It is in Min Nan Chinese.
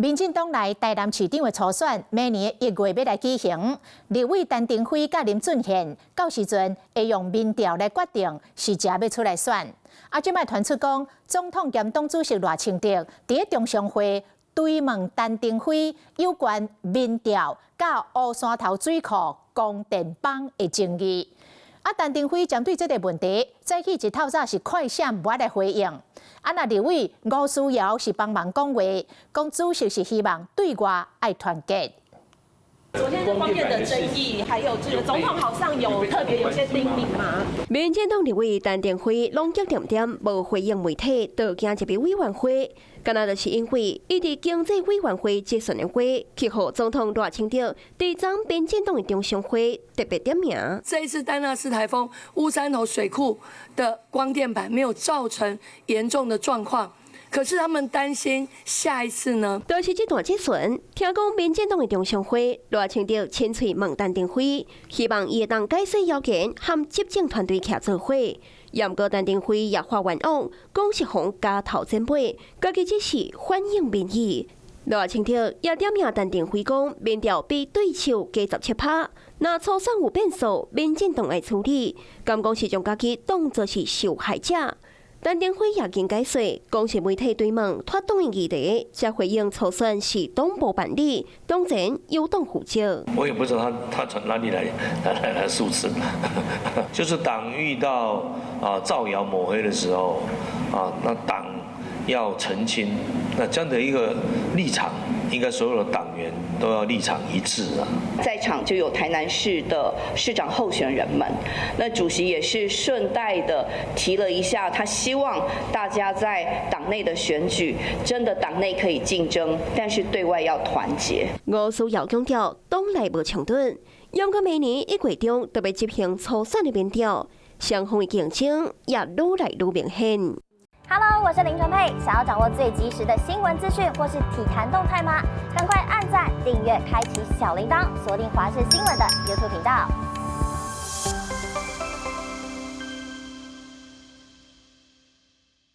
民進黨內台南市長的初選，明年1月欲來舉行。立委陳亭妃佮林俊憲，到時陣會用民調來決定是誰欲出來選。啊，這擺傳出講，總統兼黨主席賴清德佇咧中常會追問陳亭妃有關民調佮烏山頭水庫光電板的爭議。啊，陳亭妃針對這個問題，早起一透早是快閃無愛來回應。啊，若立委吳思瑤是幫忙講話，講主席是希望對外愛團結。昨天這方面的爭議，還有這個總統好像有特別有些叮嚀嗎？民進黨立委陳亭妃攏激點點無回應媒體，就行入去委員會，敢若就是因為伊佇經濟委員會質詢的話，去予總統賴清德佇昨民進黨的中常會特別點名。這一次丹娜絲颱風烏山頭水庫的光電板沒有造成嚴重的狀況。可是他們擔心下一次呢？就是這段質詢，聽講民進黨的中常會賴清德親喙問陳亭妃，希望伊會當解說謠言和執政團隊徛做伙。毋過陳亭妃也發願望，講是予人咬頭剪尾，家己只是反映民意。賴清德也點名陳亭妃講，民調比對手低17趴，若初選有變數，民進黨會處理，敢講是將家己當作是受害者。陳亭妃也經解說，講是媒體追問脫黨的議題，才回應初選是黨部辦理，當然由黨負責。我也不知道他從哪裡來數字，就是黨遇到啊造謠抹黑的時候啊，那黨要澄清，那這樣的一個立場，應該所有的黨員都要立場一致啊。在場就有台南市的市長候選人們，那主席也是順帶的提了一下，他希望大家在黨內的選舉，真的黨內可以競爭，但是對外要團結。吳思瑤強調，黨內無衝突，毋過明年1月中就欲執行初選的民調，雙方的競爭也愈來愈明顯。 Hello，我是林純佩。想要掌握最及時的新聞資訊或是體壇動態嗎？趕快按讚、訂閱、開啟小鈴鐺，鎖定華視新聞的 YouTube 頻道。